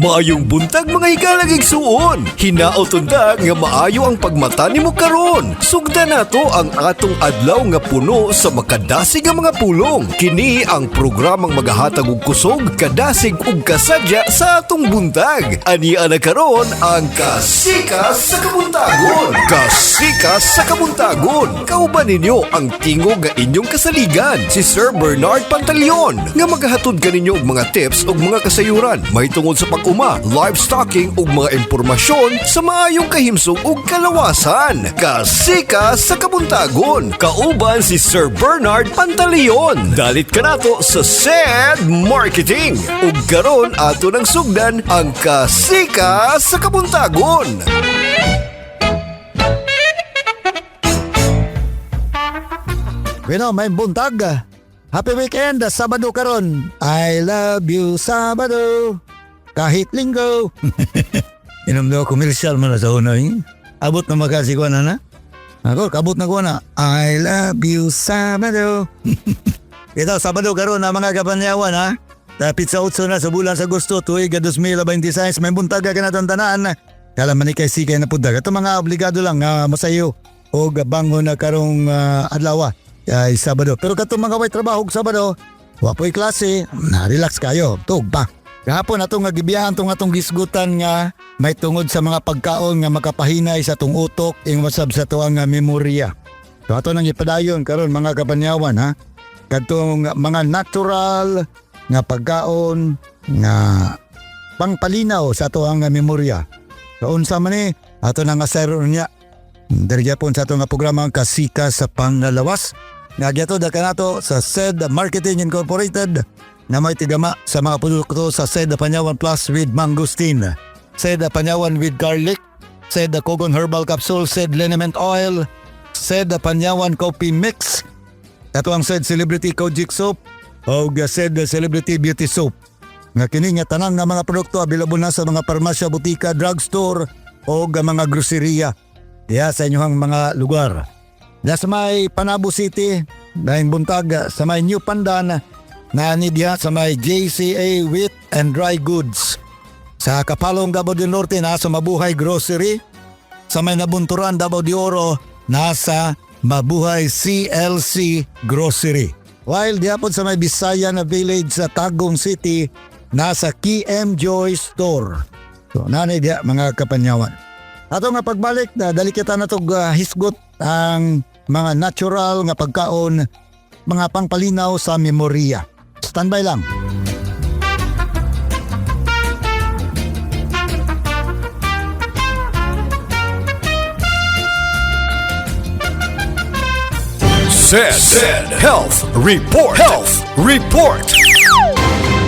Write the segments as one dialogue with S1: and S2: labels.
S1: Maayong buntag, mga higalang igsuon. Hinaot unta nga maayo ang pagmata nimo karon. Sugda nato ang atong adlaw nga puno sa makadasig nga mga pulong. Kini ang programang magahatag og kusog, kadasig ug kasadya sa atong buntag. Ani na karon ang Kasikas sa Kabuntagon. Kasikas sa Kabuntagon. Kauban ninyo ang tingog nga inyong kasaligan, si Sir Bernard Pantaleon, nga magahatod kaninyo og mga tips ug mga kasayuran mahitungod sa pag-uma, livestocking ug mga impormasyon sa maayong kahimsog ug kalawasan. Kasikas sa Kabuntagon. Kauban si Sir Bernard Pantaleon. Dalit kanato sa SED Marketing. Ug karon ato nang sugdan ang Kasikas sa Kabuntagon.
S2: Bueno, may buntag. Happy weekend, Sabado karon. I love you, Sabado. Kahit Linggo. Inom daw, commercial man na sa una. Eh. Abot na makasi ko na na. Ako, kabot na ko na. I love you, Sabado. Ito, Sabado karon na, mga kapanyawan, ha. Dapit sa 8 na sa bulan sa Agosto, tuig 2026, may buntag ka na tanan. Kala man kay sikay na pudag. Ito mga obligado lang nga masayo o bangon na karong adlaw ay Sabado. Pero katong mga way trabaho og Sabado, wa po'y klase, na relax kayo, tug pa. Gahapon ato nga gibiyahan tong atong gisgutan nga may tungod sa mga pagkaon nga makapahinay sa atong utok ing wasab sa tuang nga memorya. So ato nang ipadayon karon, mga kapanyawan, ha. Kadtong mga natural nga pagkaon nga pangpalinaw sa atoang nga memorya. So unsa man ni ato nang asero niya. Diri gyapon sa ato nga programa ang Kasika sa Panglawas. Nga gihatod kanato sa SED Marketing Incorporated na may tigama sa mga produkto sa SED Panyawan Plus with Mangosteen, SED Panyawan with Garlic, SED Kogon Herbal Capsule, SED Liniment Oil, SED Panyawan Coffee Mix, ato ang SED Celebrity Kojic Soap o SED Celebrity Beauty Soap. Nga kini nga tanan nga mga produkto available na sa mga parmasya, butika, drugstore o mga groceria diha sa inyong mga lugar. Diha sa may Panabo City, dahil buntag, sa may New Pandan, na ni diha sa may JCA Wheat and Dry Goods. Sa Kapalong, Davao del Norte, nasa Mabuhay Grocery. Sa may Nabunturan, Davao de Oro, nasa Mabuhay CLC Grocery. While diha pod sa may Bisayan na Village sa Tagum City, nasa KM Joy Store. So, nanay diha, mga kapanyawan. Ato nga pagbalik na dali kita na tog hisgot ang mga natural nga pagkaon mga pangpalinaw sa memorya. Standby lang.
S1: SED Health Report. Health Report.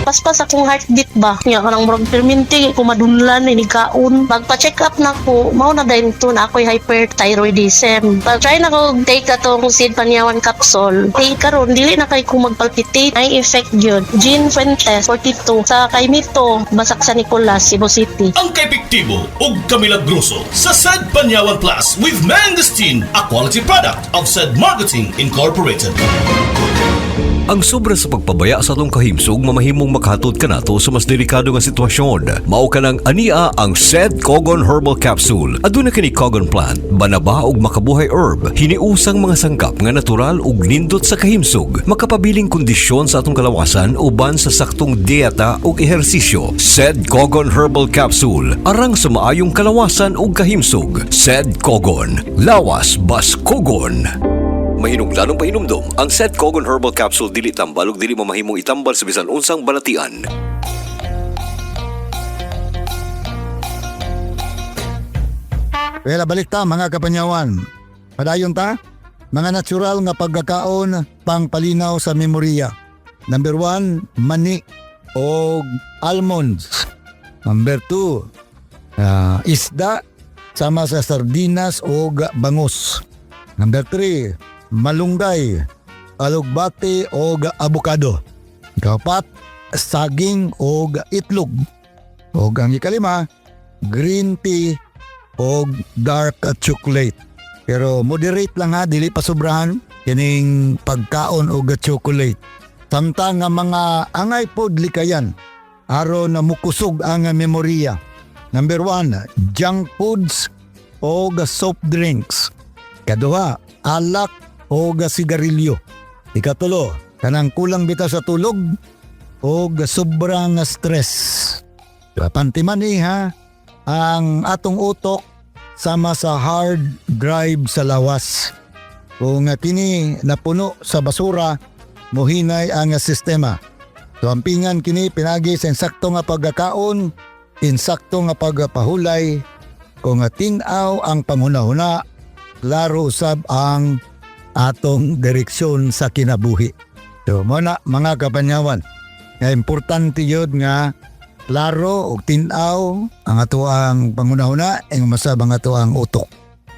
S3: Paspas akong heartbeat ba. Nya kanang murag perminti ko madunlan ini kaon. Pagpa-check up na ko, mao na dayon to na ako'y hyperthyroidism. Pag try na ko take atong Seed Panyawan capsule. Kay karon dili na kay ko magpalpitate. Ay effect gyud. Jean Fuentes, 42, sa Kaymito, Basak sa Nicolas, Cebu City.
S4: Ang kaepektibo ug kamilagroso sa SED Panyawan Plus with Mangosteen, a quality product of SED Marketing Incorporated.
S1: Ang sobra sa pagpabaya sa atong kahimsog mamahimong makahatod kanato sa mas delikado nga sitwasyon. Mao kanang ania ang SED Kogon Herbal Capsule. Aduna kini Kogon plant, banaba ug makabuhay herb, hiniusang mga sangkap nga natural ug nindot sa kahimsog, makapabiling kondisyon sa atong kalawasan uban sa saktong dieta ug ehersisyo. SED Kogon Herbal Capsule, arang sa maayong kalawasan ug kahimsog. SED Kogon, lawas bas Kogon. Mahinungdanong pahinumdom, ang SED Kogon Herbal Capsule dili tambal ug dili mamahimong itambal sa bisan unsang balatian.
S2: Well, balik ta, mga kapanyawan. Padayon ta, mga natural nga pagkakaon pangpalinaw sa memorya. Number 1, mani o almonds. Number 2, isda sama sa sardinas o bangus. Number 3, malunggay, alugbati o abukado. Kapat, saging o itlog. O ang ikalima, green tea o dark chocolate. Pero moderate lang ha, dili pa sobrahan kining pagkaon og chocolate. Samtang nga mga angay pod likayan Aron na mukusog ang memorya. Number 1, junk foods o soft drinks. Kaduha, alak o sigarilyo. Ikatulo, kanang kulang bitaw sa tulog o sobrang stress. Diba? Pantiman eh ha, ang atong utok sama sa hard drive sa lawas. Kung kini napuno sa basura, muhinay ang sistema. So ampingan kini pinagi sa insakto nga pagkakaon, insakto nga pagpahulay, kung tin-aw ang panghunahuna, klaro usab ang atong direksyon sa kinabuhi. So mao na, mga kapanyawan, nga importante yun nga klaro ug tin-aw ang atoang panghunahuna ing masab ang atoang utok.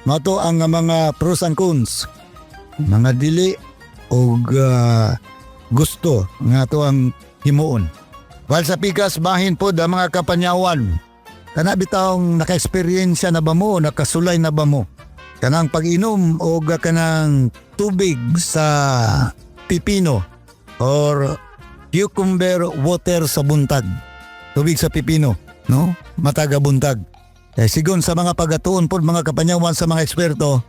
S2: Mao to ang mga pros and cons, mga dili og gusto nga atoang himuon. While sa pikas bahin pod ang mga kapanyawan, kana bitawng naka-experience na ba mo, nakasulay na ba mo? Kanang pag-inom og kanang tubig sa pipino or cucumber water sa buntag. Tubig sa pipino, no? Mataga buntag. Eh, sigon sa mga pagatuon pod, mga kapanyawan, sa mga eksperto,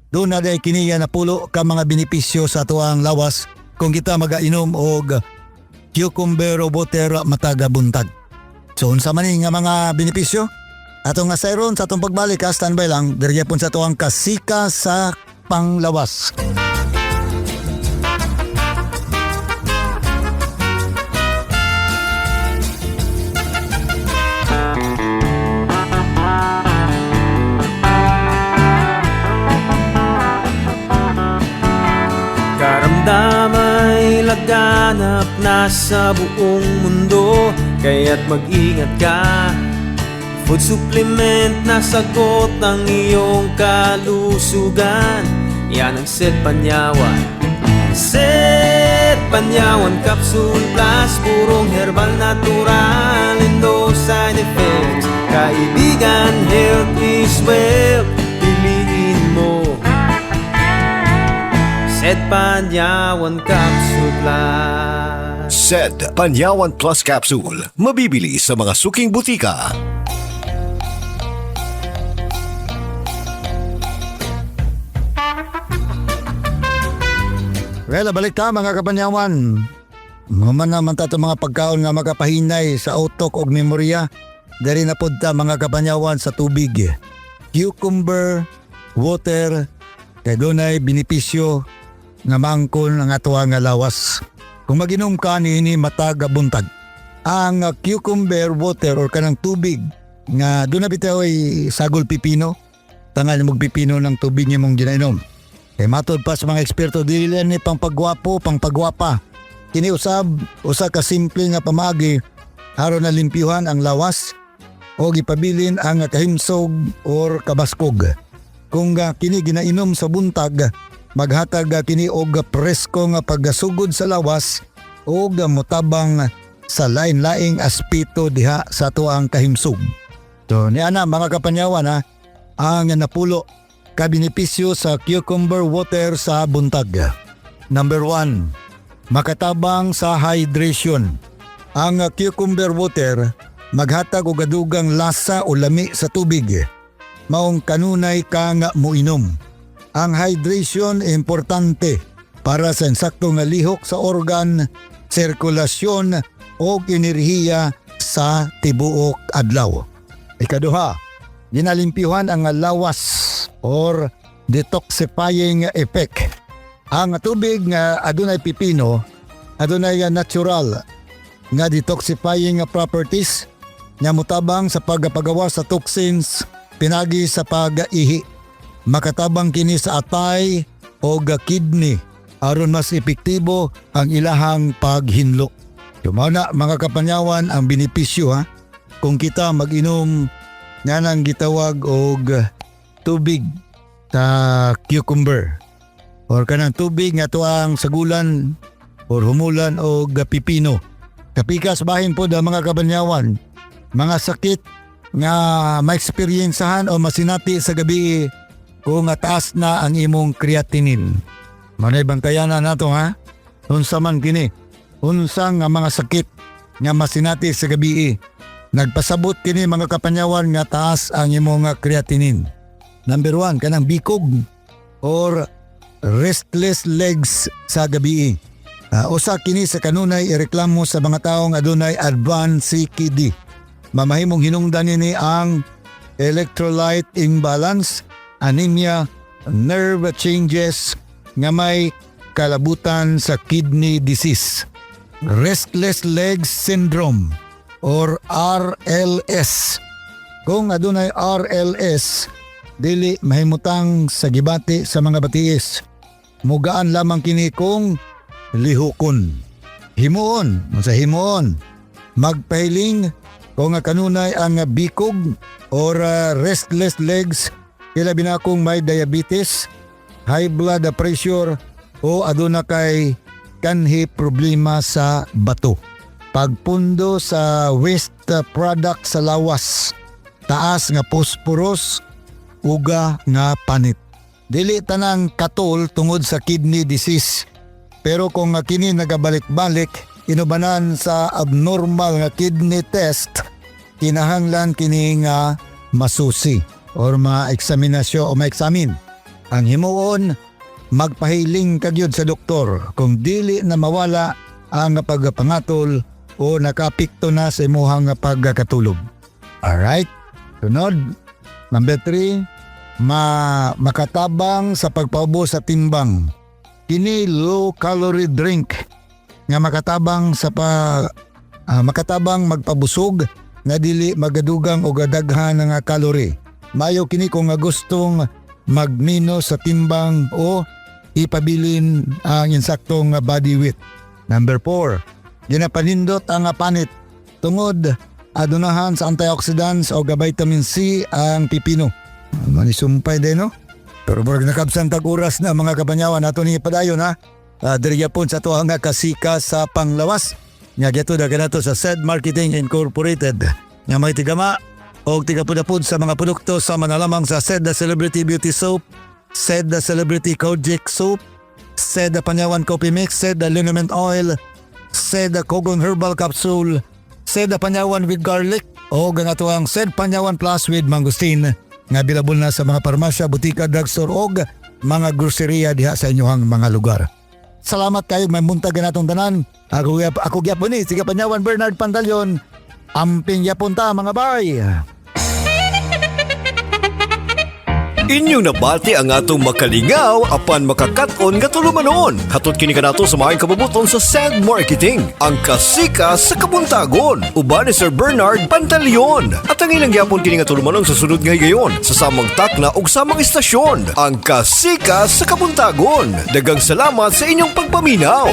S2: duna diay kini ya napulo ka mga benepisyo sa atoang lawas kung kita magainom og cucumber water mataga buntag. So unsa man ni nga mga benepisyo? Atong nga sayron sa atong pagbalik ha, standby lang diri pun sa atoang Kasika sa Panglawas.
S5: Karamdama'y laganap na sa buong mundo, kaya't mag-ingat ka. Food supplement na sagot ang iyong kalusugan. Yan ang Set Panyawan. Set Panyawan Capsule Plus. Purong herbal, natural and no side effects. Kaibigan, health is wealth. Piliin mo Set Panyawan Capsule Plus.
S1: Said Panyawan Plus Capsule. Mabibili sa mga suking butika.
S2: Well, balik ta, mga kapanyawan. Human naman ta itong mga pagkaon nga makapahinay sa utok og memorya. Dari na pod ta, mga kapanyawan, sa tubig. Cucumber water kay dunay benepisyo nga maangkon ang atoa nga lawas. Kung maginom ka niini matag buntag. Ang cucumber water or kanang tubig nga duna bitaw ay sagol pipino, tangal mo pipino ng tubig nimong ginainom. Kay matod pa sa mga eksperto, dili lang ni pangpagwapo, pangpagwapa. Kini usab usa ka simple nga pamaagi aron na limpyuhan ang lawas o gipabilin ang kahimsog or kabaskog. Kung kini ginainom sa buntag, maghatag kini og presko nga paggasugod sa lawas o motabang sa lain-laing aspeto diha sa atoang kahimsog. So niana, mga kapanyawan ha, ang napulo ka benepisyo sa cucumber water sa buntag. Number 1, makatabang sa hydration. Ang cucumber water maghatag og adugang lasa o lami sa tubig. Maong kanunay ka nga moinom. Ang hydration importante para sa insakto nga lihok sa organ, sirkulasyon o enerhiya sa tibuok adlaw. Ikaduha, ginalimpyuhan ang lawas or detoxifying effect. Ang tubig nga adunay pipino, adunay natural nga detoxifying properties nga mutabang sa pagpagawa sa toxins pinagi sa pag-ihi. Makatabang kini sa atay o kidney aron mas epektibo ang ilahang paghinlo. Mao na, mga kapanyawan, ang benepisyo ha kung kita mag-inom nga nang gitawag og tubig sa cucumber or kanang tubig nga tuang sagulan or humulan og pipino. Kapikas bahin po ang mga kabanyawan, mga sakit nga ma-experiencehan o masinati sa gabi kung taas na ang imong creatinine. Manay bantayanan nato ha. Unsa man kini? Unsa nga mga sakit nga masinati sa gabii. Nagpasabot kini, mga kapanyawan, nga taas ang imong nga creatinine. Number 1, kanang bikog or restless legs sa gabii. Usa kini sa kanunay ireklamo sa mga taong adunay advanced CKD. Mamahimong hinungdan ini ang electrolyte imbalance, anemia, nerve changes nga may kalabutan sa kidney disease. Restless legs syndrome or RLS. Kung adunay RLS, dili mahimutang sa gibati sa mga batiis. Mugaan lamang kini kung lihukon. Himuon, sa himuon, magpahiling kung nga kanunay ang bikog or restless legs, ilabi na kung may diabetes, high blood pressure o aduna kay kanhi problema sa bato. Pagpundo sa waste product sa lawas, taas nga phosphorus, uga nga panit. Dili tanang katol tungod sa kidney disease. Pero kung nga kini nagabalik-balik inubanan sa abnormal nga kidney test, kinahanglan kini nga masusi or ma-eksaminasyon o ma-examine. Ang himuon, magpahiling kagyud sa doktor kung dili na mawala ang pagpangatol o nakapikto na sa imuhang pagkatulog. Alright? Sunod, number 3, makatabang sa pagpaubo sa timbang. Kini low calorie drink nga makatabang magpabusog nga dili magadugang o gadaghan nga calorie. Mayo kini kung nga gustong magmino sa timbang o ipabilin ang insaktong body weight. Number 4, ginapanindot ang panit tungod adunahan sa antioxidants o vitamin C ang pipino. Manisumpay din, no? Pero murag nakabsan tag oras na, mga kapanyawan, ato ni padayon ha. Diri gyapon sa atuang nga Kasika sa Panglawas. Nga gihatod kanato sa SED Marketing Incorporated. Nga may tigama og tigapudapud sa mga produkto sa manalamang sa SED The Celebrity Beauty Soap, SED The Celebrity Kojic Soap, SED The Panyawan Coffee Mix, SED The Liniment Oil, SED The Kogon Herbal Capsule, SED The Panyawan with Garlic, o ang atuang SED Panyawan Plus with Mangosteen nga available na sa mga parmasya, butika, drugstore og mga groceria diha sa inyohang mga lugar. Salamat kayo, may buntag natong tanan. Ako gyapon ni, si Kapanyawan Bernard Pantaleon. Amping yapon ta, mga bay.
S1: Inyong nabati ang atong makalingaw apan makakat-on nga tulumanon. Hatod kini kanato sa maayong kabubuton sa Send Marketing, ang Kasika sa Kabuntagon. Uban ni Sir Bernard Pantaleon. At ang ilang gyapon kini nga tulumanon sa sunod nga higayon sa samang takna ug samang istasyon. Ang Kasika sa Kabuntagon. Dagang salamat sa inyong pagpaminaw.